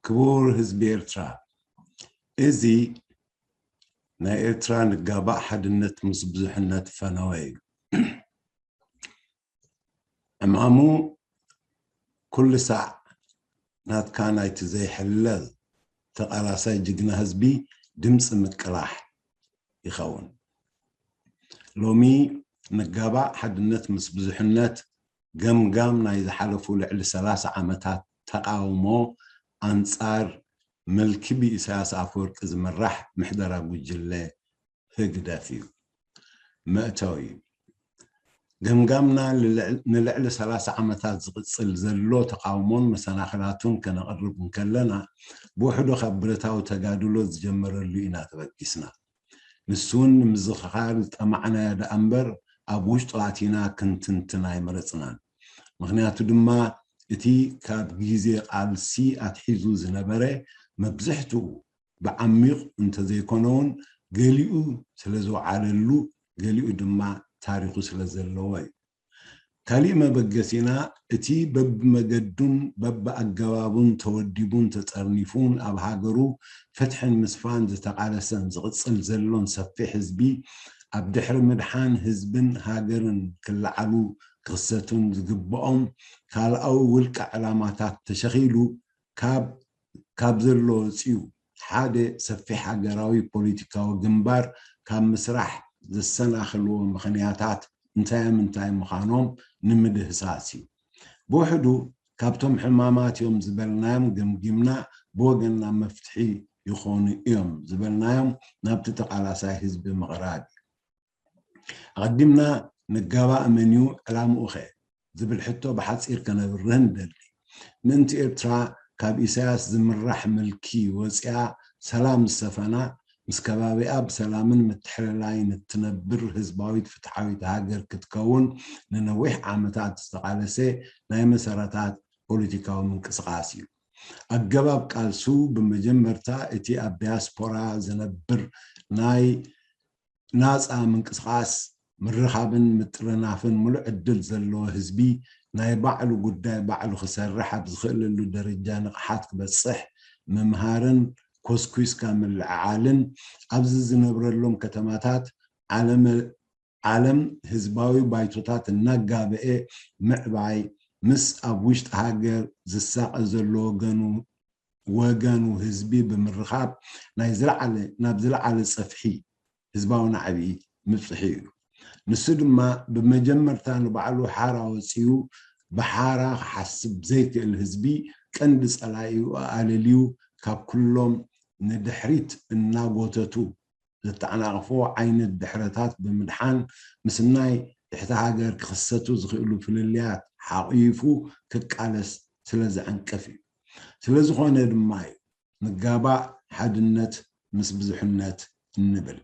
ክቡር ህዝቢ ኤርትራ፣ እዚ ናይ ኤርትራ ንጋባእ ሓድነት ምስ ብዙሕነት ፈነወ እዩ። ዕማሙ ኩሉ ሳዕ ናትካ ናይቲ ዘይሕለል ተቓላሳይ ጅግና ህዝቢ ድምፂ ምቅላሕ ይኸውን። ሎሚ ንጋባእ ሓድነት ምስ ብዙሕነት ገምጋም ናይ ዝሓለፉ ልዕሊ ሰላሳ ዓመታት ተቓውሞ ኣንጻር ምልኪ ብኢሳያስ ኣፈወርቂ ዝምራሕ ምሕደራ ጉጅለ ህግደፍ እዩ። መእተዊ፣ ገምጋምና ንልዕሊ ሰላሳ ዓመታት ዝቕጽል ዘሎ ተቓውሞን መሰናኽላቱን ከነቕርብ እንከለና፣ ብውሕዱ ካብ ብረታዊ ተጋድሎ ዝጀመረሉ ኢና ተበጊስና። ንሱ እውን ንምዝኽኻር ዝጠማዕናዮ ደኣ እምበር፣ ኣብ ውሽጡ ኣቲና ክንትንትን ኣይመረጽናን። ምኽንያቱ ድማ፣ እቲ ካብ ግዜ ቃልሲ ኣትሒዙ ዝነበረ መብዝሕትኡ ብዓሚቕ እንተዘይኮነ እውን ገሊኡ ስለ ዝወዓለሉ፣ ገሊኡ ድማ ታሪኹ ስለ ዘለዎ እዩ። ካሊእ መበገሲና፣ እቲ በብመገዱን በብኣገባቡን ተወዲቡን ተጸርኒፉን ኣብ ሃገሩ ፍትሕን ምስፋን ዝተቓለሰን ዝቕጽል ዘሎን ሰፊሕ ህዝቢ፣ ኣብ ድሕሪ ምድሓን ህዝብን ሃገርን ክለዓሉ ክኽሰቱን ዝግብኦም ካልኣዊ ውልቀ ዕላማታት ተሸኺሉ ካብ ካብ ዘሎ ወፂኡ ሓደ ሰፊሕ ሃገራዊ ፖለቲካዊ ግንባር ካብ ምስራሕ ዘሰናኽልዎ ምኽንያታት እንታይ ምንታይ ምዃኖም ንምድህሳስ እዩ። ብውሕዱ ካብቶም ሕማማት እዮም ዝበልናዮም ገምጊምና ብወገንና መፍትሒ ይኾኑ እዮም ዝበልናዮም ናብቲ ተቓላሳይ ህዝቢ ምቕራብ እዩ። ኣቐዲምና ንጋባእ መን እዩ ዕላምኡ ኸ ዝብል ሕቶ ብሓፂር ከነብርህ ንደሊ። ምእንቲ ኤርትራ ካብ ኢሳያስ ዝምራሕ ምልኪ ወፂኣ ሰላም ዝሰፈና፣ ምስ ከባቢኣ ብሰላምን ምትሕልላይን እትነብር ህዝባዊት ፍትሓዊት ሃገር ክትከውን ንነዊሕ ዓመታት ዝተቓለሰ ናይ መሰረታት ፖለቲካዊ ምንቅስቓስ እዩ። ኣገባብ ቃልሱ ብመጀመርታ እቲ ኣብ ዲያስፖራ ዝነብር ናይ ናፃ ምንቅስቓስ ምርኻብን ምጥርናፍን ምሉእ ዕድል ዘለዎ ህዝቢ ናይ ባዕሉ ጉዳይ ባዕሉ ክሰርሕ ኣብ ዝኽእለሉ ደረጃ ንቕሓት ክበፅሕ ምምሃርን ኮስኲስካ ምልዕዓልን ኣብዚ ዝነብረሎም ከተማታት ዓለመ ዓለም ህዝባዊ ባይቶታት እናጋበኤ ምዕባይ ምስ ኣብ ውሽጢ ሃገር ዝሳቐ ዘሎ ወገኑ ወገኑ ህዝቢ ብምርኻብ ናይ ዝለዓለ ናብ ዝለዓለ ፀፍሒ ህዝባዊ ናዕቢ ምብፅሑ እዩ። ንሱ ድማ ብመጀመርታ ንባዕሉ ሓራ ወፂኡ ብሓራ ክሓስብ ዘይክእል ህዝቢ ቀንዲ ፀላኢኡ ኣኣለልዩ ካብ ኩሎም ንድሕሪት እናጎተቱ ዘተዓናቕፎ ዓይነት ድሕረታት ብምድሓን ምስ ናይ ትሕቲ ሃገር ክኽሰቱ ዝኽእሉ ፍልልያት ሓቒፉ ክቃለስ ስለ ዘዕንቅፍ እዩ። ስለ ዝኾነ ድማ እዩ ንጋባእ ሓድነት ምስ ብዙሕነት እንብል።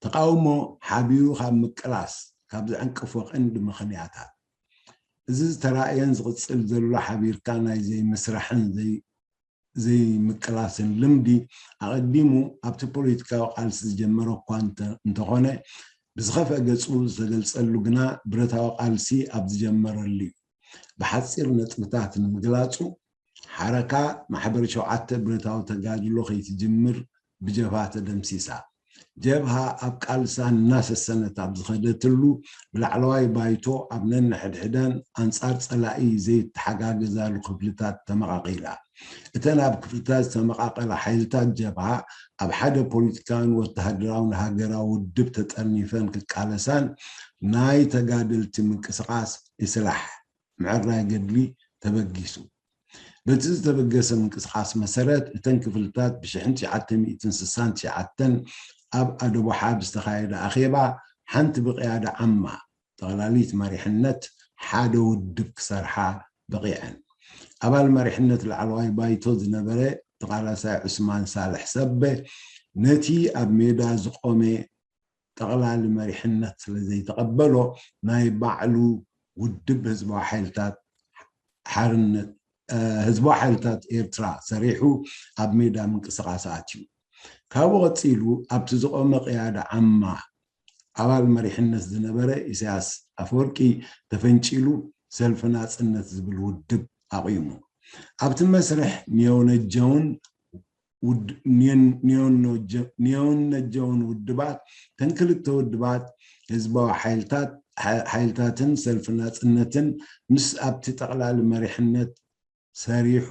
ተቓውሞ ሓቢሩ ካብ ምቅላስ ካብ ዘዕንቅፎ ቀንዲ ምኽንያታት እዚ ዝተራእየን ዝቕጽል ዘሎ ሓቢርካ ናይ ዘይምስራሕን ዘይምቅላስን ልምዲ ኣቐዲሙ ኣብቲ ፖለቲካዊ ቃልሲ ዝጀመረ እኳ እንተኾነ ብዝኸፍአ ገጹ ዝተገልጸሉ ግና ብረታዊ ቃልሲ ኣብ ዝጀመረሉ እዩ። ብሓጺር ነጥብታት ንምግላጹ ሓረካ ማሕበር ሸውዓተ ብረታዊ ተጋድሎ ከይትጅምር ብጀብሃ ተደምሲሳ። ጀብሃ ኣብ ቃልሳ እናሰሰነት ኣብ ዝኸደትሉ ብላዕለዋይ ባይቶ ኣብ ነንሕድሕደን ኣንጻር ጸላኢ ዘይተሓጋገዛሉ ክፍልታት ተመቓቒላ። እተን ኣብ ክፍልታት ዝተመቓቐላ ሓይልታት ጀብሃ ኣብ ሓደ ፖለቲካውን ወተሃደራውን ሃገራዊ ውድብ ተጠርኒፈን ክቃለሳን ናይ ተጋደልቲ ምንቅስቓስ ኢስላሕ ምዕራይ ገድሊ ተበጊሱ። በቲ ዝተበገሰ ምንቅስቓስ መሰረት እተን ክፍልታት ብ ትሽዓተ ሚእትን ስሳን ትሽዓተን ኣብ ኣደቦሓ ብዝተኻየደ ኣኼባ ሓንቲ ብቕያዳ ዓማ ጠቕላሊት መሪሕነት ሓደ ውድብ ክሰርሓ በቒዐን። ኣባል መሪሕነት ላዕለዋይ ባይቶ ዝነበረ ተቓላሳይ ዑስማን ሳልሕ ሰበ ነቲ ኣብ ሜዳ ዝቖመ ጠቕላሊ መሪሕነት ስለ ዘይተቐበሎ ናይ ባዕሉ ውድብ ህዝባዊ ሓይልታት ሓርነት ህዝባዊ ሓይልታት ኤርትራ ሰሪሑ ኣብ ሜዳ ምንቅስቓስ ኣትዩ። ካብኡ ቀፂሉ ኣብቲ ዝቖመ ቅያዳ ዓማ ኣባል መሪሕነት ዝነበረ ኢሳያስ ኣፈወርቂ ተፈንጪሉ ሰልፊ ናፅነት ዝብል ውድብ ኣቑሙ። ኣብቲ መስርሕ ኒዮነጀውን ውድ- ኒዮን- ኒዮነጀ- ኒዮነጀውን ውድባት፣ ተን ክልተ ውድባት ህዝባዊ ሓይልታት ሓ- ሓይልታትን ሰልፊ ናጽነትን ምስ ኣብቲ ጠቕላሊ መሪሕነት ሰሪሑ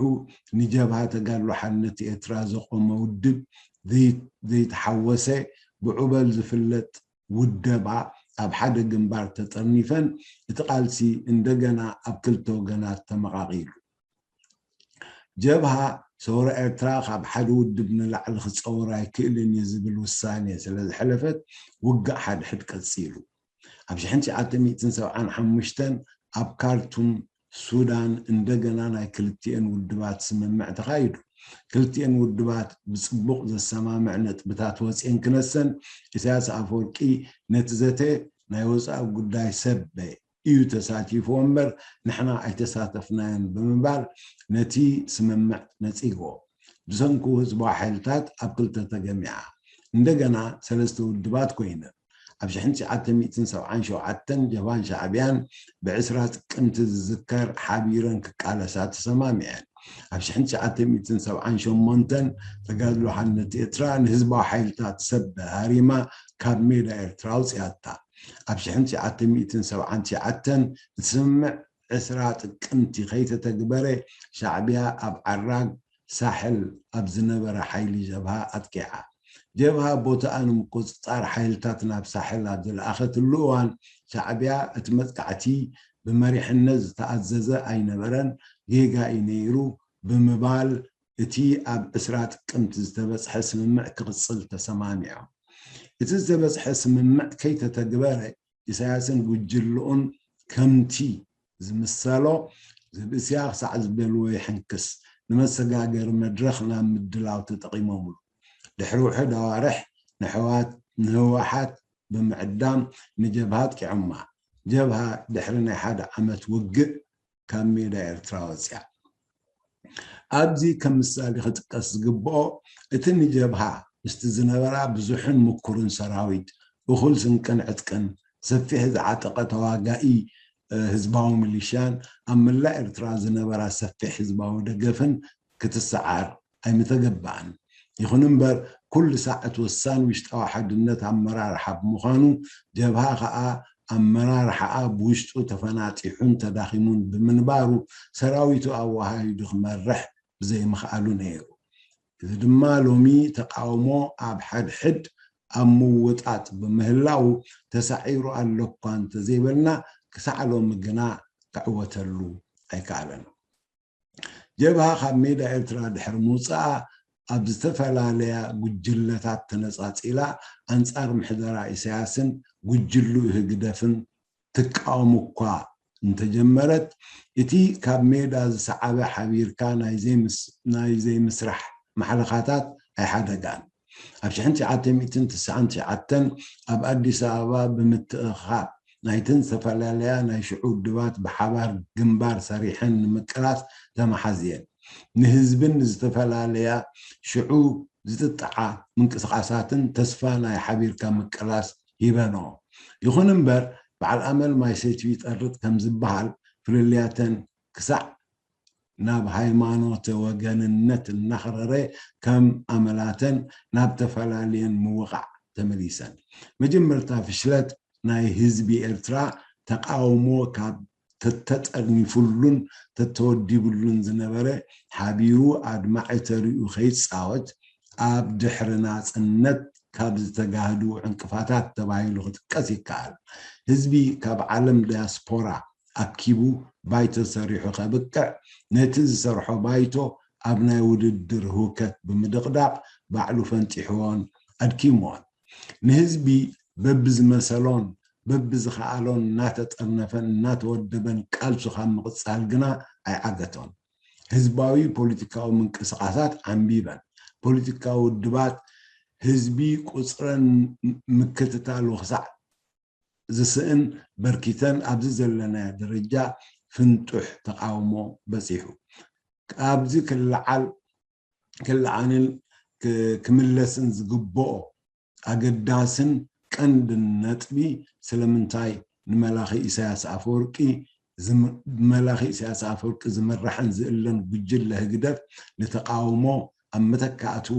ንጀብሃ ተጋድሎ ሓርነት ኤርትራ ዘቆመ ውድብ ዘይ- ዘይተሓወሰ ብዑበል ዝፍለጥ ውደባ ኣብ ሓደ ግንባር ተጠርኒፈን እቲ ቃልሲ እንደገና ኣብ ክልተ ወገናት ተመቓቒሉ። ጀብሃ ሰውራ ኤርትራ ካብ ሓደ ውድብ ንላዕሊ ክጸወር ኣይክእልን እዩ ዝብል ውሳኔ ስለ ዝሐለፈት ውግእ ሓድሕድ ቀጺሉ። ኣብ ሽሕን ትሽዓተ ሚእትን ሰብዓን ሓሙሽተን ኣብ ካርቱም ሱዳን እንደገና ናይ ክልቲኤን ውድባት ስምምዕ ተኻይዱ። ክልቲኤን ውድባት ብጽቡቕ ዘሰማምዕ ነጥብታት ወጺኤን ክነሰን ኢሳያስ ኣፈወርቂ ነቲ ዘተ ናይ ወጻኢ ጉዳይ ሰብ እዩ ተሳቲፍዎ እምበር ንሕና ኣይተሳተፍናዮን ብምባል ነቲ ስምምዕ ነጺግዎ። ብሰንኩ ህዝባዊ ሓይልታት ኣብ ክልተ ተገሚዓ። እንደገና ሰለስተ ውድባት ኮይነን። ኣብ ሽሕን ትሽዓተ ሚእትን ሰብዓን ሸውዓተን ጀብሃን ሻዕብያን ብዕስራ ጥቅምቲ ዝዝከር ሓቢረን ክቃለሳ ተሰማሚዐን። ኣብ ሽሕን ትሽዓተ ሚእትን ሰብዓን ሸሞንተን ተጋድሎ ሓርነት ኤርትራ ንህዝባዊ ሓይልታት ሰብ ሃሪማ ካብ ሜዳ ኤርትራ ኣውፅኣታ። ኣብ ሽሕን ትሽዓተ ሚእትን ሰብዓን ትሽዓተን እቲ ስምምዕ ዕስራ ጥቅምቲ ከይተተግበረ ሻዕብያ ኣብ ዓራግ ሳሕል ኣብ ዝነበረ ሓይሊ ጀብሃ ኣጥቂዓ። ጀብሃ ቦታኣ ንምቁጽጻር ሓይልታት ናብ ሳሕል ኣብ ዝለኣኸትሉ እዋን ሻዕብያ እቲ መጥቃዕቲ ብመሪሕነት ዝተኣዘዘ ኣይነበረን፣ ጌጋ እዩ ነይሩ ብምባል እቲ ኣብ ዕስራ ጥቅምቲ ዝተበጽሐ ስምምዕ ክቕጽል ተሰማሚዖም። እቲ ዝተበጽሐ ስምምዕ ከይተተግበረ ኢሳያስን ጉጅልኡን ከምቲ ዝምሰሎ ዝብእስያ ክሳዕ ዝበልዎ ይሕንክስ ንመሰጋገሪ መድረኽ ናብ ምድላው ተጠቒሞምሉ። ድሕሪ ውሑድ ኣዋርሕ ንሕዋት ንህወሓት ብምዕዳም ንጀብሃ ኣጥቂዖማ። ጀብሃ ድሕሪ ናይ ሓደ ዓመት ውግእ ካብ ሜዳ ኤርትራ ወፅያ። ኣብዚ ከም ምሳሌ ክጥቀስ ዝግብኦ እቲ ንጀብሃ ምስቲ ዝነበራ ብዙሕን ምኩርን ሰራዊት፣ እኹል ስንቅን ዕጥቅን፣ ሰፊሕ ዝዓጠቐ ተዋጋኢ ህዝባዊ ሚሊሽያን ኣብ መላእ ኤርትራ ዝነበራ ሰፊሕ ህዝባዊ ደገፍን ክትሰዓር ኣይምተገባእን። ይኹን እምበር ኩሉ ሳዕ እቲ ወሳኒ ውሽጣዊ ሓድነት ኣመራርሓ ብምዃኑ ጀብሃ ከኣ ኣመራርሓኣ ብውሽጡ ተፈናጢሑን ተዳኺሙን ብምንባሩ ሰራዊቱ ኣወሃሂዱ ክመርሕ ብዘይምኽኣሉ ነይሩ። እዚ ድማ ሎሚ ተቃውሞ ኣብ ሓድሕድ ኣብ ምውጣጥ ብምህላው ተሳዒሩ ኣሎ እኳ እንተዘይበልና ክሳዕ ሎሚ ግና ክዕወተሉ ኣይከኣለን። ጀብሃ ካብ ሜዳ ኤርትራ ድሕሪ ምውፅኣ ኣብ ዝተፈላለያ ጉጅለታት ተነፃፂላ ኣንፃር ምሕደራ ኢሳያስን ጉጅሉ ህግደፍን ትቃወም እኳ እንተጀመረት እቲ ካብ ሜዳ ዝሰዓበ ሓቢርካ ናይ ዘይምስራሕ ማሕለኻታት ኣይሓደጋን። ኣብ ሽሕን ትሽዓተ ሚእትን ትስዓን ትሽዓተን ኣብ ኣዲስ ኣበባ ብምትእኻብ ናይተን ዝተፈላለያ ናይ ሽዑ ውድባት ብሓባር ግንባር ሰሪሐን ንምቅላስ ተመሓዝየን። ንህዝብን ዝተፈላለያ ሽዑ ዝጥጥዓ ምንቅስቃሳትን ተስፋ ናይ ሓቢርካ ምቅላስ ሂበንኦ። ይኹን እምበር በዓል ኣመል ማይ ሰትዩ ይጠርጥ ከም ዝበሃል ፍልልያተን ክሳዕ ናብ ሃይማኖተ ወገንነት እናኸረረ ከም ኣመላተን ናብ ተፈላለየን ምውቓዕ ተመሊሰን። መጀመርታ ፍሽለት ናይ ህዝቢ ኤርትራ ተቃውሞ ካብ ተተጠርኒፉሉን ተተወዲቡሉን ዝነበረ ሓቢሩ ኣድማዒ ተርኡ ከይጻወት ኣብ ድሕሪ ናጽነት ካብ ዝተጋህዱ ዕንቅፋታት ተባሂሉ ክጥቀስ ይከኣል። ህዝቢ ካብ ዓለም ዳያስፖራ ኣኪቡ ባይቶ ሰሪሑ ከብቅዕ ነቲ ዝሰርሖ ባይቶ ኣብ ናይ ውድድር ህውከት ብምድቕዳቕ ባዕሉ ፈንጢሕዎን ኣድኪምዎን። ንህዝቢ በብዝመሰሎን በብዝኸኣሎን እናተጠርነፈን እናተወደበን ቃልሱ ካብ ምቕጻል ግና ኣይዓገቶን። ህዝባዊ ፖለቲካዊ ምንቅስቃሳት ዓንቢበን። ፖለቲካዊ ውድባት ህዝቢ ቁጽረን ምክትታሉ ክሳዕ ዝስእን በርኪተን ኣብዚ ዘለናዮ ደረጃ ፍንጡሕ ተቃውሞ በጺሑ። ካብዚ ክለዓል ክለዓልን ክምለስን ዝግብኦ ኣገዳስን ቀንድን ነጥቢ ስለምንታይ ንመላኺ ኢሳያስ ኣፈወርቂ ዝም- ብመላኺ ኢሳያስ ኣፈወርቂ ዝምራሕን ዝእለን ጉጅለ ህግደፍ ንተቃውሞ ኣብ መተካእትኡ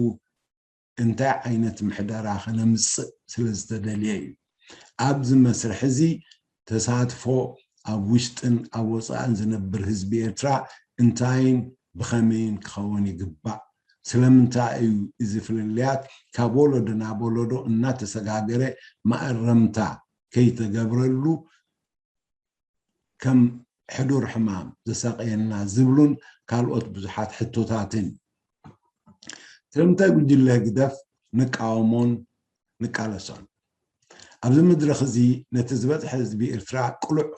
እንታይ ዓይነት ምሕደራ ከነምጽእ ስለ ዝተደልየ እዩ። ኣብዚ መስርሕ እዚ ተሳትፎ ኣብ ውሽጥን ኣብ ወጻእን ዝነብር ህዝቢ ኤርትራ እንታይን ብኸመይን ክኸውን ይግባእ? ስለምንታይ እዩ እዚ ፍልልያት ካብ ወለዶ ናብ ወለዶ እናተሰጋገረ መኣረምታ ከይተገብረሉ ከም ሕዱር ሕማም ዘሳቀየና ዝብሉን ካልኦት ብዙሓት ሕቶታትን። ስለምንታይ ጉጅለ ህግደፍ ንቃወሞን ንቃለሶን? ኣብዚ መድረኽ እዚ ነቲ ዝበጽሐ ህዝቢ ኤርትራ ቅሉዕ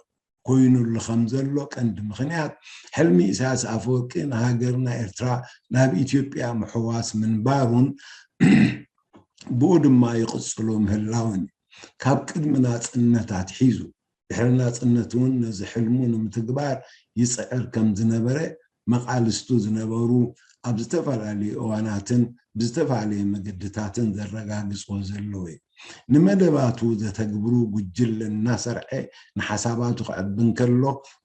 ኮይኑሉ ከም ዘሎ ቀንዲ ምኽንያት ሕልሚ ኢሳያስ ኣፈወርቂ ንሃገርና ኤርትራ ናብ ኢትዮጵያ ምሕዋስ ምንባሩን ብኡ ድማ ይቕጽሎ ምህላውን እዩ። ካብ ቅድሚ ናጽነት ኣትሒዙ ድሕሪ ናጽነት እውን ነዚ ሕልሙ ንምትግባር ይጽዕር ከም ዝነበረ መቓልስቱ ዝነበሩ ኣብ ዝተፈላለዩ እዋናትን ብዝተፈላለየ መገድታትን ዘረጋግጽዎ ዘለዉ እዩ። ንመደባቱ ዘተግብሩ ጉጅለ እናሰርዐ ንሓሳባቱ ክዕቢ እንከሎ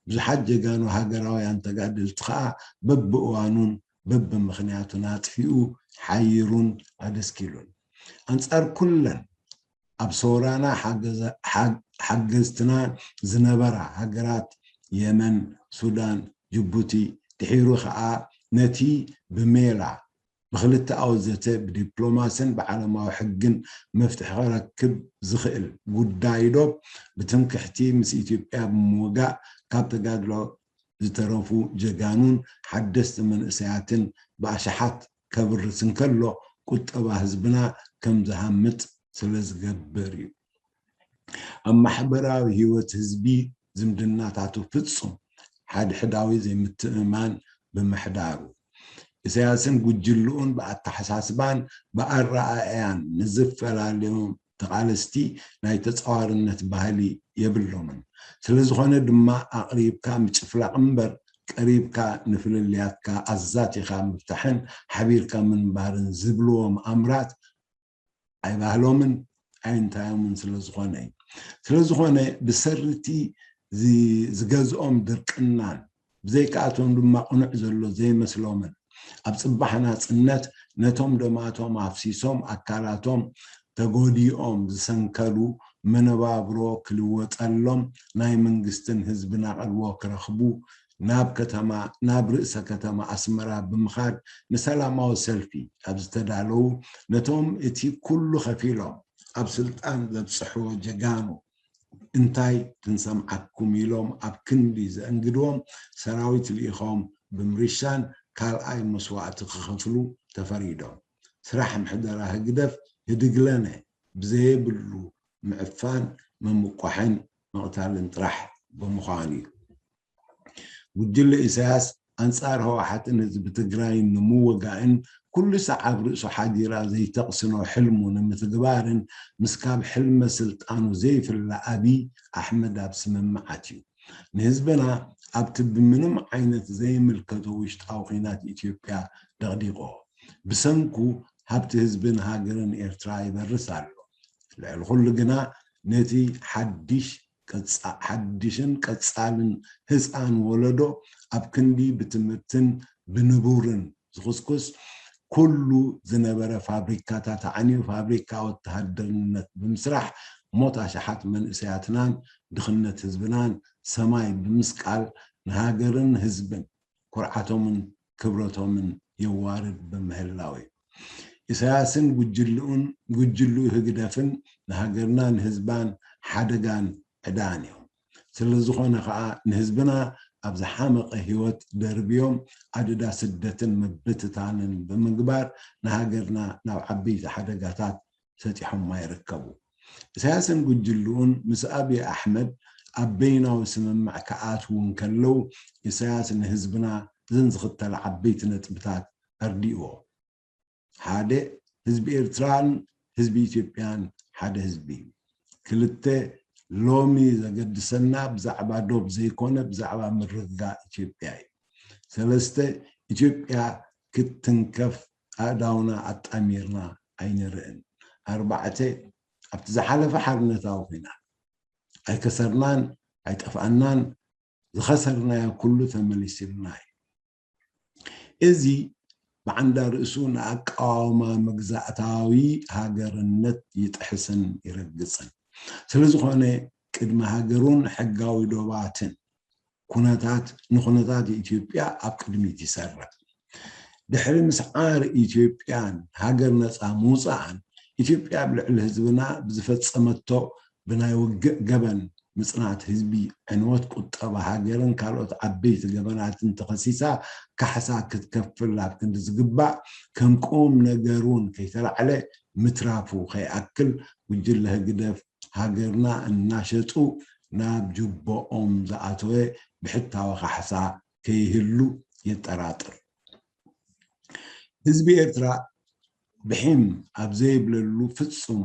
ብዙሓት ጀጋኑ ሃገራውያን ተጋደልቲ ከኣ በብእዋኑን በብምኽንያቱን ኣጥፊኡ ሓይሩን ኣደስኪሉን። ኣንጻር ኩለን ኣብ ሰውራና ሓገዝትና ዝነበራ ሃገራት የመን፣ ሱዳን፣ ጅቡቲ፣ ድሒሩ ኸኣ ነቲ ብሜላ ብክልተኣዊ ዘተ ብዲፕሎማስን ብዓለማዊ ሕግን መፍትሒ ክረክብ ዝኽእል ጉዳይ ዶብ ብትምክሕቲ ምስ ኢትዮጵያ ብምውጋእ ካብ ተጋድሎ ዝተረፉ ጀጋኑን ሓደስቲ መንእሰያትን ብኣሽሓት ከብርስ እንከሎ ቁጠባ ህዝብና ከም ዝሃምጥ ስለ ዝገብር እዩ። ኣብ ማሕበራዊ ህይወት ህዝቢ ዝምድናታቱ ፍጹም ሓድሕዳዊ ዘይምትእምማን ብምሕዳሩ ኢሳያስን ጉጅልኡን ብኣተሓሳስባን ብኣረኣእያን ንዝፈላለዮም ተቓለስቲ ናይ ተጻዋርነት ባህሊ የብሎምን። ስለ ዝኾነ ድማ ኣቕሪብካ ምጭፍላቕ እምበር ቀሪብካ ንፍልልያትካ ኣዛቲኻ ምፍታሕን ሓቢርካ ምንባርን ዝብልዎም ኣምራት ኣይባህሎምን ኣይንታዮምን ስለ ዝኾነ እዩ። ስለ ዝኾነ ብሰርቲ ዝገዝኦም ድርቅናን ብዘይካኣቶም ድማ ቅኑዕ ዘሎ ዘይመስሎምን ኣብ ጽባሕ ናጽነት ነቶም ደማቶም ኣፍሲሶም ኣካላቶም ተጎዲኦም ዝሰንከሉ መነባብሮ ክልወጠሎም ናይ መንግስትን ህዝብን ኣቐልቦ ክረኽቡ ናብ ከተማ ናብ ርእሰ ከተማ ኣስመራ ብምኻድ ንሰላማዊ ሰልፊ ኣብ ዝተዳለዉ ነቶም እቲ ኩሉ ከፊሎም ኣብ ስልጣን ዘብጽሕዎ ጀጋኑ እንታይ ክንሰምዓኩም ኢሎም ኣብ ክንዲ ዘእንግድዎም ሰራዊት ልኢኾም ብምርሻን ካልኣይ መስዋእቲ ክኸፍሉ ተፈሪዶም። ስራሕ ምሕደራ ህግደፍ ህድግለነ ብዘየብሉ ምዕፋን ምምቋሕን ምቕታልን ጥራሕ ብምዃኑ እዩ። ጉጅለ ኢሳያስ ኣንጻር ህወሓትን ህዝቢ ትግራይን ንምውጋእን ኩሉ ሰዓብ ርእሱ ሓዲራ ዘይተቕስኖ ሕልሙ ንምትግባርን ምስ ካብ ሕልመ ስልጣኑ ዘይፍለ ኣብይ ኣሕመድ ኣብ ስምምዓት እዩ። ንህዝብና ኣብቲ ብምንም ዓይነት ዘይምልከቶ ውሽጣዊ ኲናት ኢትዮጵያ ደቕዲቖ ብሰንኩ ሃብቲ ህዝብን ሃገርን ኤርትራ ይበርስ ኣሎ። ልዕሊ ኩሉ ግና ነቲ ሓድሽ ሓድሽን ቀጻልን ህፃን ወለዶ ኣብ ክንዲ ብትምህርትን ብንቡርን ዝኹስኩስ ኩሉ ዝነበረ ፋብሪካታት ኣዕንዩ ፋብሪካ ወተሃደርነት ብምስራሕ ሞት ኣሽሓት መንእሰያትናን ድኽነት ህዝብናን ሰማይ ብምስቃል ንሃገርን ህዝብን ኩርዓቶምን ክብረቶምን የዋርድ ብምህላው እዩ። ኢሳያስን ጉጅልኡን ጉጅልኡ ህግደፍን ንሃገርና ንህዝባን ሓደጋን ዕዳን እዮም። ስለዝኾነ ከዓ ንህዝብና ኣብ ዝሓመቐ ህይወት ደርብዮም ኣደዳ ስደትን ምብትታንን ብምግባር ንሃገርና ናብ ዓበይቲ ሓደጋታት ሰጢሖማ ይርከቡ። ኢሳያስን ጉጅልኡን ምስ ኣብይ ኣሕመድ ኣብ በይናዊ ስምምዕ ክኣትዉ እንከለዉ ኢሳያስ ንህዝብና እዘን ዝኽተላ ዓበይቲ ነጥብታት ኣርዲእዎ። ሓደ ህዝቢ ኤርትራን ህዝቢ ኢትዮጵያን ሓደ ህዝቢ እዩ። ክልተ ሎሚ ዘገድሰና ብዛዕባ ዶብ ዘይኮነ ብዛዕባ ምርግጋእ ኢትዮጵያ እዩ። ሰለስተ ኢትዮጵያ ክትትንከፍ ኣእዳውና ኣጣሚርና ኣይንርእን። ኣርባዕተ ኣብቲ ዝሓለፈ ሓርነታዊ ኲናት ኣይከሰርናን ኣይጠፍኣናን ዝኸሰርናዮ ኩሉ ተመሊስልና እዩ። እዚ ብዓንዳ ርእሱ ንኣቃዋማ መግዛእታዊ ሃገርነት ይጥሕስን ይረግጽን። ስለ ዝኾነ ቅድሚ ሃገሩን ሕጋዊ ዶባትን ኩነታት ንኩነታት ኢትዮጵያ ኣብ ቅድሚት ይሰርዕ። ድሕሪ ምስዓር ኢትዮጵያን ሃገር ነፃ ምውፃኣን ኢትዮጵያ ኣብ ልዕሊ ህዝብና ብዝፈፀመቶ ብናይ ውግእ ገበን ምፅናት ህዝቢ ዕንወት ቁጠባ ሃገርን ካልኦት ዓበይቲ ገበናትን ተኸሲሳ ካሕሳ ክትከፍል ኣብ ክንዲ ዝግባእ ከም ቁም ነገር እውን ከይተላዕለ ምትራፉ ከይኣክል ጉጅለ ህግደፍ ሃገርና እናሸጡ ናብ ጅቦኦም ዝኣተወ ብሕታዊ ካሕሳ ከይህሉ የጠራጥር። ህዝቢ ኤርትራ ብሒም ኣብ ዘይብለሉ ፍጹም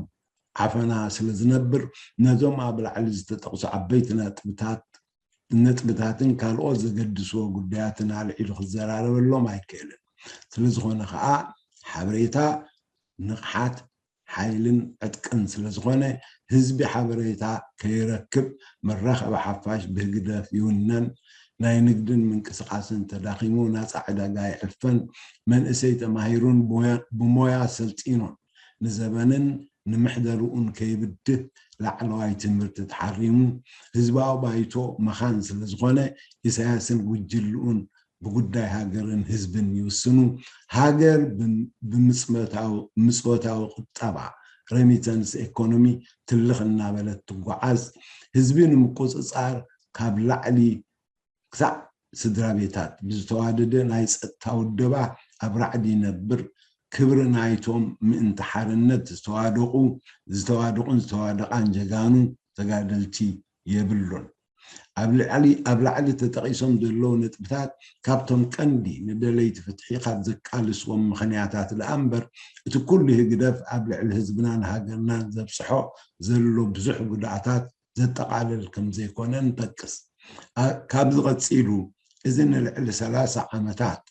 ዓፈና ስለ ዝነብር ነዞም ኣብ ላዕሊ ዝተጠቕሱ ዓበይቲ ነጥብታት ነጥብታትን ካልኦት ዘገድስዎ ጉዳያትን ኣልዒሉ ክዘራረበሎም ኣይክእልን። ስለ ዝኾነ ኸኣ ሓበሬታ ንቕሓት ሓይልን ዕጥቅን ስለ ዝኾነ ህዝቢ ሓበሬታ ከይረክብ መራኸቢ ሓፋሽ ብህግደፍ ይውነን፣ ናይ ንግድን ምንቅስቃስን ተዳኺሙ ናፃ ዕዳጋ ይዕፈን፣ መንእሰይ ተማሂሩን ብሞያ ሰልጢኑን ንዘበንን ንምሕደርኡን ከይብድህ ላዕለዋይ ትምህርቲ ተሓሪሙ ህዝባዊ ባይቶ መኻን ስለ ዝኾነ ኢሳያስን ጉጅልኡን ብጉዳይ ሃገርን ህዝብን ይውስኑ። ሃገር ብምጽወታዊ ቁጠባ ረሚተንስ ኤኮኖሚ ትልኽ እናበለት ትጓዓዝ ህዝቢ ንምቁፅፃር ካብ ላዕሊ ክሳዕ ስድራ ቤታት ብዝተዋደደ ናይ ፀጥታ ውደባ ኣብ ራዕዲ ይነብር። ክብሪ ናይቶም ምእንቲ ሓርነት ዝተዋደቑ ዝተዋደቑን ዝተዋደቓን ጀጋኑ ተጋደልቲ የብሉን። ኣብ ልዕሊ ኣብ ላዕሊ ተጠቒሶም ዘለዉ ነጥብታት ካብቶም ቀንዲ ንደለይቲ ፍትሒ ካብ ዘቃልስዎም ምኽንያታት ደኣ እምበር እቲ ኩሉ ህግደፍ ኣብ ልዕሊ ህዝብናን ሃገርናን ዘብፅሖ ዘሎ ብዙሕ ጉድኣታት ዘጠቓልል ከም ዘይኮነ ንጠቅስ። ካብዚ ቀፂሉ እዚ ንልዕሊ ሰላሳ ዓመታት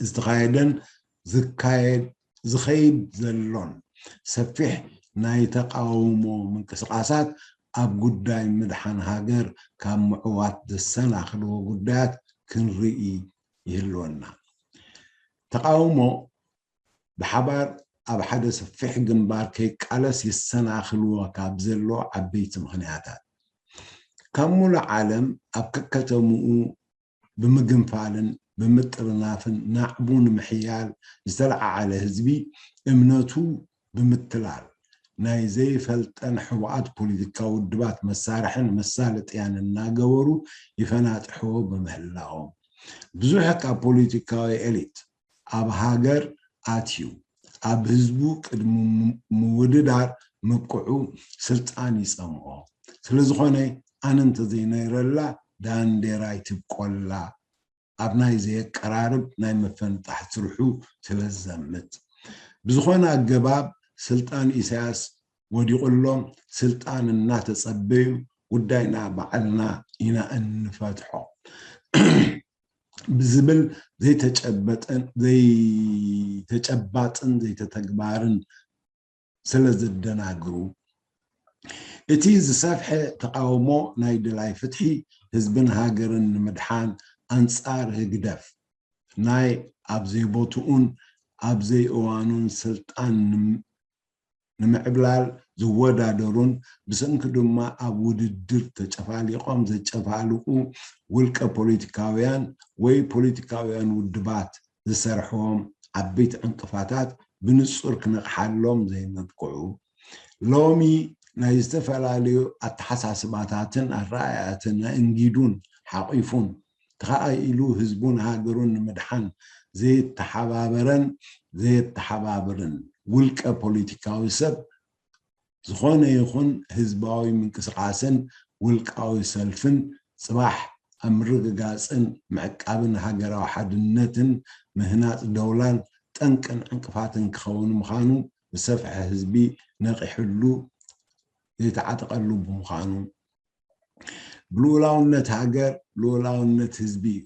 ዝተኻየደን ዝካየድ ዝኸይድ ዘሎን ሰፊሕ ናይ ተቃውሞ ምንቅስቃሳት ኣብ ጉዳይ ምድሓን ሃገር ካብ ምዕዋት ዘሰናኽልዎ ጉዳያት ክንርኢ ይህልወና። ተቃውሞ ብሓባር ኣብ ሓደ ሰፊሕ ግንባር ከይቃለስ የሰናኽልዎ ካብ ዘሎ ዓበይቲ ምኽንያታት ካብ ሙሉእ ዓለም ኣብ ከከተምኡ ብምግንፋልን ብምጥርናፍን ናዕቡ ንምሕያል ዝተለዓዓለ ህዝቢ እምነቱ ብምትላል ናይ ዘይፈልጠን ሕቡኣት ፖለቲካዊ ውድባት መሳርሕን መሳለጥያን እናገበሩ ይፈናጥሕዎ ብምህላዎም ብዙሕ ካብ ፖለቲካዊ ኤሊት ኣብ ሃገር ኣትዩ ኣብ ህዝቡ ቅድሚ ምውድዳር ምቅዑ ስልጣን ይፀምኦ። ስለዝኾነ ኣነ እንተዘይነይረላ ዳንዴራ ይትብቆላ ኣብ ናይ ዘየቀራርብ ናይ ምፍንጣሕ ስርሑ ስለ ዝዘምት። ብዝኾነ ኣገባብ ስልጣን ኢሳያስ ወዲቑሎም ስልጣን እናተጸበዩ ጉዳይና ባዕልና ኢና እንፈትሖ ብዝብል ዘይተጨበጠን ዘይተጨባጥን ዘይተተግባርን ስለ ዘደናግሩ እቲ ዝሰፍሐ ተቃውሞ ናይ ድላይ ፍትሒ ህዝብን ሃገርን ንምድሓን ኣንጻር ህግደፍ ናይ ኣብ ዘይቦትኡን ኣብ ዘይእዋኑን ስልጣን ንምዕብላል ዝወዳደሩን ብሰንኪ ድማ ኣብ ውድድር ተጨፋሊቖም ዘጨፋልቑ ውልቀ ፖለቲካውያን ወይ ፖለቲካውያን ውድባት ዝሰርሕዎም ዓበይቲ ዕንቅፋታት ብንጹር ክነቕሓሎም ዘይመብቅዑ ሎሚ ናይ ዝተፈላለዩ ኣተሓሳስባታትን ኣረኣእያትን ኣእንጊዱን ሓቒፉን ተኸኣኢሉ ህዝቡን ሃገሩን ንምድሓን ዘየተሓባበረን ዘየተሓባብርን ውልቀ ፖለቲካዊ ሰብ ዝኾነ ይኹን ህዝባዊ ምንቅስቃስን ውልቃዊ ሰልፍን ፅባሕ ኣብ ምርግጋፅን ምዕቃብን ሃገራዊ ሓድነትን ምህናፅ ደውላን ጠንቅን ዕንቅፋትን ክኸውን ምዃኑ ዝሰፍሐ ህዝቢ ነቒሕሉ ዘይተዓጠቐሉ ብምዃኑ ብልኡላውነት ሃገር ልኡላውነት ህዝቢ እዩ።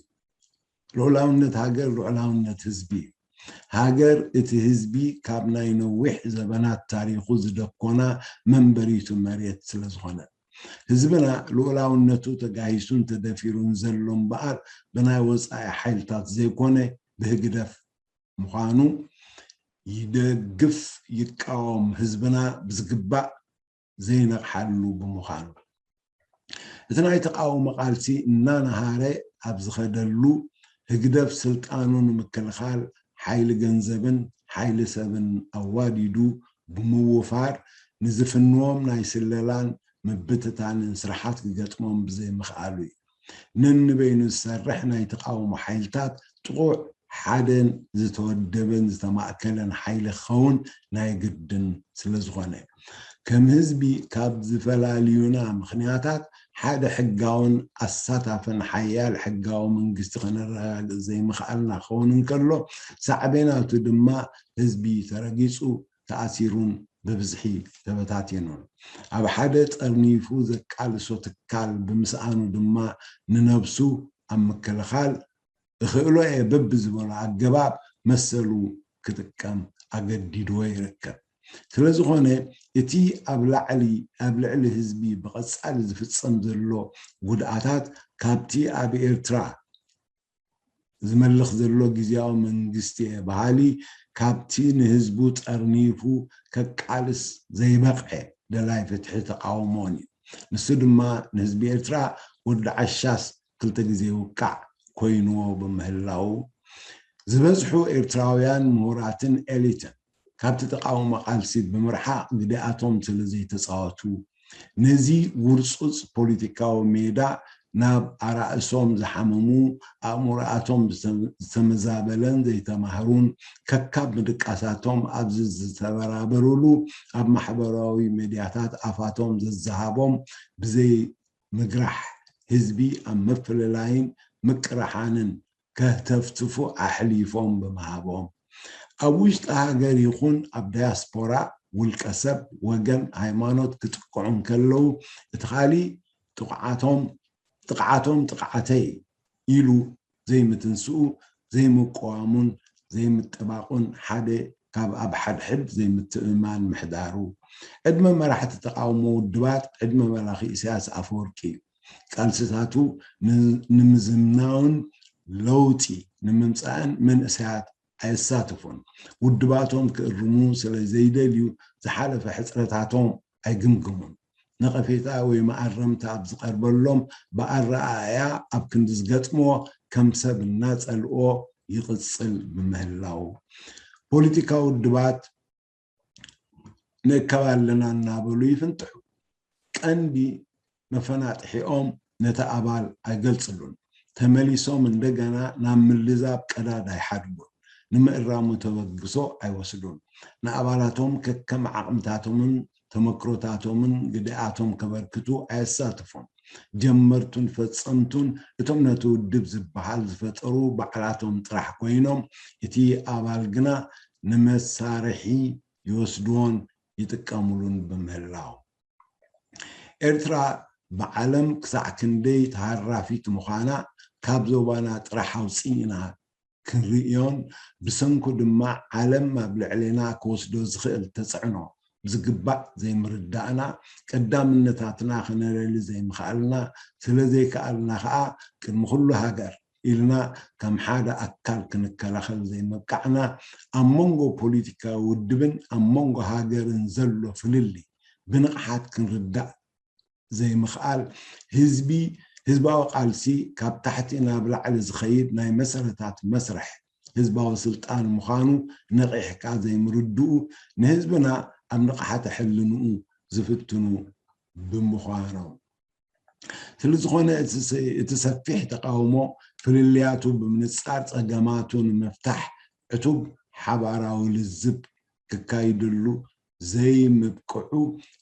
ልኡላውነት ሃገር ልኡላውነት ህዝቢ እዩ። ሃገር እቲ ህዝቢ ካብ ናይ ነዊሕ ዘበናት ታሪኹ ዝደኮና መንበሪቱ መሬት ስለ ዝኾነ ህዝብና ልኡላውነቱ ተጋሂሱን ተደፊሩን ዘሎ እምበኣር ብናይ ወፃኢ ሓይልታት ዘይኮነ ብህግደፍ ምዃኑ ይደግፍ ይቃወም ህዝብና ብዝግባእ ዘይነቕሓሉ ብምዃኑ እቲ ናይ ተቃውሞ ቃልሲ እናነሃረ ኣብ ዝኸደሉ ህግደፍ ስልጣኑ ንምክልኻል ሓይሊ ገንዘብን ሓይሊ ሰብን ኣዋዲዱ ብምውፋር ንዝፍንዎም ናይ ስለላን ምብትታንን ስራሓት ክገጥሞም ብዘይምኽኣሉ እዩ። ነንበይኑ ዝሰርሕ ናይ ተቃውሞ ሓይልታት ጥቑዕ ሓደን ዝተወደበን ዝተማእከለን ሓይሊ ክኸውን ናይ ግድን ስለ ዝኾነ ከም ህዝቢ ካብ ዝፈላልዩና ምኽንያታት ሓደ ሕጋውን ኣሳታፍን ሓያል ሕጋዊ መንግስቲ ከነረጋግፅ ዘይምኽኣልና ክኸውን እንከሎ ሳዕቤናቱ ድማ ህዝቢ ተረጊፁ ተኣሲሩን ብብዝሒ ተበታቲኑን ኣብ ሓደ ጠርኒፉ ዘቃልሶ ትካል ብምስኣኑ ድማ ንነብሱ ኣብ ምክልኻል እኽእሎ እየ በብዝበሎ ኣገባብ መሰሉ ክጥቀም ኣገዲድዎ ይርከብ። ስለዝኾነ እቲ ኣብ ላዕሊ ኣብ ልዕሊ ህዝቢ ብቐጻሊ ዝፍጸም ዘሎ ጉድኣታት ካብቲ ኣብ ኤርትራ ዝመልኽ ዘሎ ግዝያዊ መንግስቲ እየ በሃሊ ካብቲ ንህዝቡ ጠርኒፉ ከቃልስ ዘይበቕዐ ደላይ ፍትሒ ተቃውሞን እዩ። ንሱ ድማ ንህዝቢ ኤርትራ ወዲ ዓሻስ ክልተ ግዜ ይውቃዕ ኮይንዎ ብምህላው ዝበዝሑ ኤርትራውያን ምሁራትን ኤሊትን ካብቲ ተቃውሞ ቃልሲ ብምርሓቕ ግዲኣቶም ስለ ዘይተፃወቱ ነዚ ውርፁፅ ፖለቲካዊ ሜዳ ናብ ኣራእሶም ዝሓመሙ ኣእምሮኣቶም ዝተመዛበለን ዘይተማህሩን ከካብ ምድቃሳቶም ኣብዚ ዝተበራበሩሉ ኣብ ማሕበራዊ ሜድያታት ኣፋቶም ዘዘሃቦም ብዘይ ምግራሕ ህዝቢ ኣብ ምፍልላይን ምቅርሓንን ከህተፍትፉ ኣሕሊፎም ብምሃቦም ኣብ ውሽጢ ሃገር ይኹን ኣብ ዳያስፖራ ውልቀ ሰብ፣ ወገን፣ ሃይማኖት ክጥቅዑ እንከለዉ እቲ ካሊእ ጥቕዓቶም ጥቕዓቶም ጥቕዓተይ ኢሉ ዘይምትንስኡ ዘይምቅዋሙን ዘይምጥባቑን ሓደ ካብ ኣብ ሓድሕድ ዘይምትእምማን ምሕዳሩ ዕድመ መራሕቲ ተቓውሞ ውድባት ዕድመ መላኺ ኢሳያስ ኣፈወርቂ እዩ። ቃልስታቱ ንምዝምናውን ለውጢ ንምምፃእን መንእሰያት ኣየሳትፉን። ውድባቶም ክእርሙ ስለ ዘይደልዩ ዝሓለፈ ሕፅረታቶም ኣይግምግሙን። ነቐፌታ ወይ መኣረምታ ኣብ ዝቐርበሎም ብኣረኣእያ ኣብ ክንዲ ዝገጥምዎ ከም ሰብ እናፀልኦ ይቕፅል ብምህላው ፖለቲካ ውድባት ንእከብ ኣለና እናበሉ ይፍንጥሑ። ቀንዲ መፈናጥሒኦም ነቲ ኣባል ኣይገልፅሉን። ተመሊሶም እንደገና ናብ ምልዛብ ቀዳድ ኣይሓድጉን። ንምእራሙ ተበግሶ ኣይወስዱን። ንኣባላቶም ከከም ዓቕምታቶምን ተመክሮታቶምን ግድኣቶም ከበርክቱ ኣየሳትፉን። ጀመርቱን ፈፀምቱን እቶም ነቲ ውድብ ዝበሃል ዝፈጠሩ ባዕላቶም ጥራሕ ኮይኖም እቲ ኣባል ግና ንመሳርሒ ይወስድዎን ይጥቀምሉን ብምህላው ኤርትራ ብዓለም ክሳዕ ክንደይ ተሃራፊት ምዃና ካብ ዞባና ጥራሕ ኣውፅእና ክንርእዮን ብሰንኩ ድማ ዓለም ኣብ ልዕሌና ክወስዶ ዝኽእል ተፅዕኖ ብዝግባእ ዘይምርዳእና ቀዳምነታትና ክነለሊ ዘይምኽኣልና ስለ ዘይከኣልና ከዓ ቅድሚ ኩሉ ሃገር ኢልና ከም ሓደ ኣካል ክንከላኸል ዘይምብቃዕና ኣብ መንጎ ፖለቲካዊ ውድብን ኣብ መንጎ ሃገርን ዘሎ ፍልልይ ብንቕሓት ክንርዳእ ዘይምኽኣል ህዝቢ ህዝባዊ ቃልሲ ካብ ታሕቲ ናብ ላዕሊ ዝኸይድ ናይ መሰረታት መስርሕ ህዝባዊ ስልጣን ምዃኑ ነቒሕካ ዘይምርድኡ ንህዝብና ኣብ ንቕሓተ ሕልንኡ ዝፍትኑ ብምዃኖም ስለዝኾነ እቲ ሰፊሕ ተቃውሞ ፍልልያቱ ብምንፃር ፀገማቱ ንምፍታሕ ዕቱብ ሓባራዊ ልዝብ ክካይድሉ ዘይምብቅዑ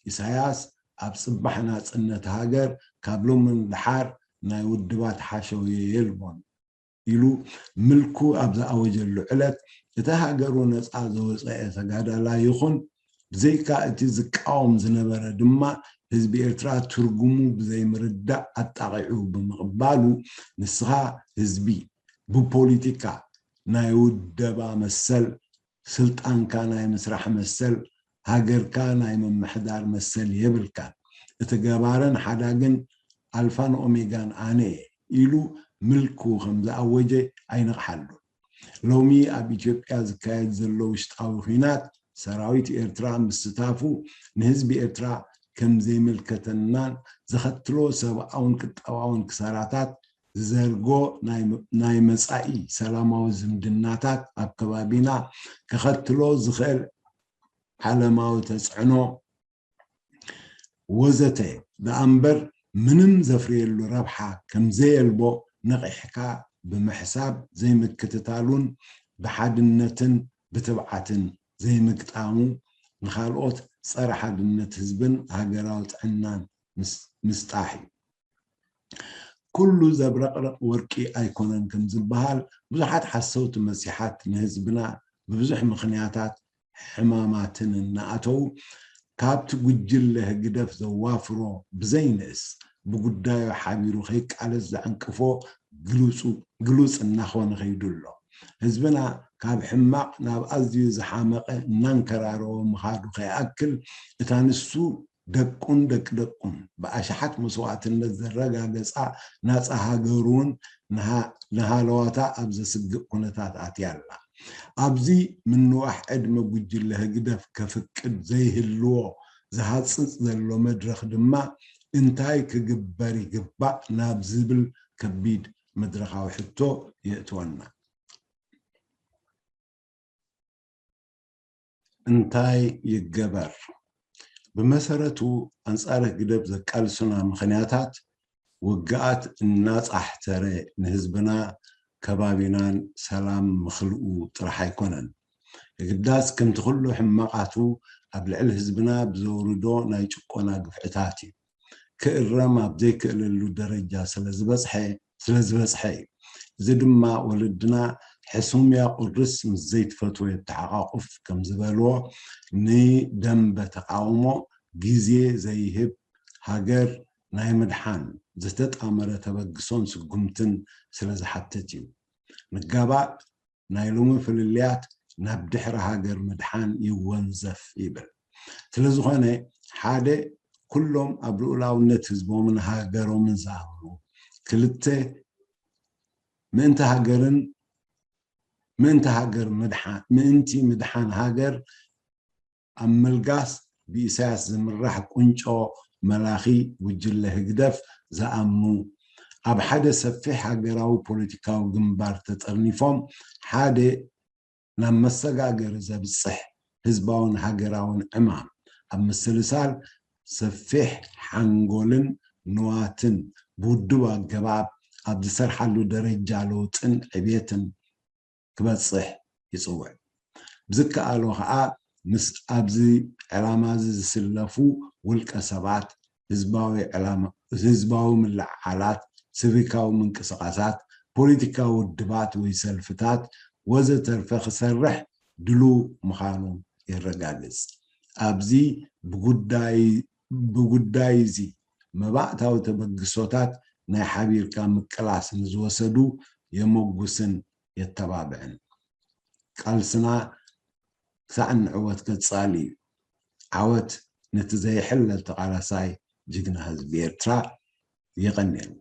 ኢሳያስ ኣብ ፅባሕ ናፅነት ሃገር ካብ ሎሚ ንደሓር ናይ ውድባት ሓሸውየ የልቦን ኢሉ ምልኩ ኣብ ዝኣወጀሉ ዕለት እቲ ሃገሩ ነፃ ዘወፀአ ተጋዳላይ ይኹን ብዘይካ እቲ ዝቃወም ዝነበረ ድማ ህዝቢ ኤርትራ ትርጉሙ ብዘይምርዳእ ኣጣቒዑ ብምቕባሉ ንስኻ ህዝቢ ብፖሊቲካ ናይ ውደባ መሰል ስልጣንካ ናይ ምስራሕ መሰል ሃገርካ ናይ ምምሕዳር መሰል የብልካን። እቲ ገባርን ሓዳግን ኣልፋን ኦሜጋን ኣነ እየ ኢሉ ምልኩ ከም ዝኣወጀ ኣይነቕሓሉን። ሎሚ ኣብ ኢትዮጵያ ዝካየድ ዘሎ ውሽጣዊ ኲናት ሰራዊት ኤርትራ ምስታፉ ንህዝቢ ኤርትራ ከም ዘይምልከተናን ዘኸትሎ ሰብኣውን ቁጠባውን ክሳራታት ዝዘርጎ ናይ መጻኢ ሰላማዊ ዝምድናታት ኣብ ከባቢና ከኸትሎ ዝኽእል ዓለማዊ ተጽዕኖ ወዘተ ደኣ እምበር ምንም ዘፍርየሉ ረብሓ ከም ዘየልቦ ነቒሕካ ብምሕሳብ ዘይምክትታሉን ብሓድነትን ብትብዓትን ዘይምግጣሙ ንኻልኦት ጸረ ሓድነት ህዝብን ሃገራዊ ጥዕናን ምስጣሕ እዩ። ኩሉ ዘብረቕርቕ ወርቂ ኣይኮነን ከም ዝበሃል ብዙሓት ሓሰውቲ መሲሓት ንህዝብና ብብዙሕ ምኽንያታት ሕማማትን እናኣተዉ ካብቲ ጉጅለ ህግደፍ ዘዋፍሮ ብዘይንእስ ብጉዳዩ ሓቢሩ ከይቃለስ ዘዕንቅፎ ግሉጽ እናኾነ ከይዱ ኣሎ። ህዝብና ካብ ሕማቕ ናብ ኣዝዩ ዝሓመቐ እናንከራረወ ምኻዱ ከይኣክል እታ ንሱ ደቁን ደቂ ደቁን ብኣሽሓት መስዋእትነት ዘረጋገጻ ናጻ ሃገሩ እውን ንሃለዋታ ኣብ ዘስግእ ኩነታት ኣትያ ኣላ። ኣብዚ ምንዋሕ ዕድመ ጉጅለ ህግደፍ ከፍቅድ ዘይህልዎ ዝሃጽጽ ዘሎ መድረኽ ድማ እንታይ ክግበር ይግባእ ናብ ዝብል ከቢድ መድረኻዊ ሕቶ የእትወና። እንታይ ይገበር? ብመሰረቱ ኣንጻር ህግደፍ ዘቃልሱና ምኽንያታት ውግኣት እናጻሕተረ ንህዝብና ከባቢናን ሰላም ምኽልኡ ጥራሕ ኣይኮነን። የግዳስ ከምቲ ኩሉ ሕማቓቱ ኣብ ልዕሊ ህዝብና ብዘውርዶ ናይ ጭቆና ግፍዕታት እዩ። ክእረም ኣብ ዘይክእለሉ ደረጃ ስለ ዝበጽሐ ስለ ዝበጽሐ እዩ። እዚ ድማ ወለድና ሕሱም ያቑርስ ምስ ዘይትፈትዎ የተሓቓቑፍ ከም ዝበልዎ ንደንበ ተቓውሞ ግዜ ዘይህብ ሃገር ናይ ምድሓን ዝተጣመረ ተበግሶን ስጉምትን ስለ ዝሓትት እዩ። ንጋባእ ናይ ሎሚ ፍልልያት ናብ ድሕሪ ሃገር ምድሓን ይወንዘፍ ይብል። ስለ ዝኾነ ሓደ ኩሎም ኣብ ልኡላውነት ህዝቦምን ሃገሮምን ዝኣምኑ፣ ክልተ ምእንቲ ሃገርን ምእንቲ ሃገር ምድሓን ምእንቲ ምድሓን ሃገር ኣብ ምልጋስ ብኢሳያስ ዝምራሕ ቁንጮ መላኺ ጉጅለ ህግደፍ ዝኣምኑ ኣብ ሓደ ሰፊሕ ሃገራዊ ፖለቲካዊ ግንባር ተጠርኒፎም ሓደ ናብ መሰጋገሪ ዘብጽሕ ህዝባውን ሃገራውን ዕማም ኣብ ምስልሳል ሰፊሕ ሓንጎልን ንዋትን ብውዱብ ኣገባብ ኣብ ዝሰርሓሉ ደረጃ ለውጥን ዕብየትን ክበጽሕ ይጽውዕ። ብዝከኣሎ ከኣ ምስ ኣብዚ ዕላማ እዚ ዝስለፉ ውልቀ ሰባት፣ ህዝባዊ ዕላማ፣ ህዝባዊ ምልዕዓላት፣ ሲቪካዊ ምንቅስቓሳት፣ ፖለቲካዊ ውድባት ወይ ሰልፍታት ወዘተርፈ ክሰርሕ ድሉው ምዃኑ የረጋግጽ። ኣብዚ ብጉዳይ ብጉዳይ እዚ መባእታዊ ተበግሶታት ናይ ሓቢርካ ምቅላስ ንዝወሰዱ የመጉስን የተባብዕን። ቃልስና ክሳዕ ንዕወት ቀጻሊ እዩ። ዓወት ነቲ ዘይሕለል ተቓላሳይ ጅግና ህዝቢ ኤርትራ። የቐንየልና።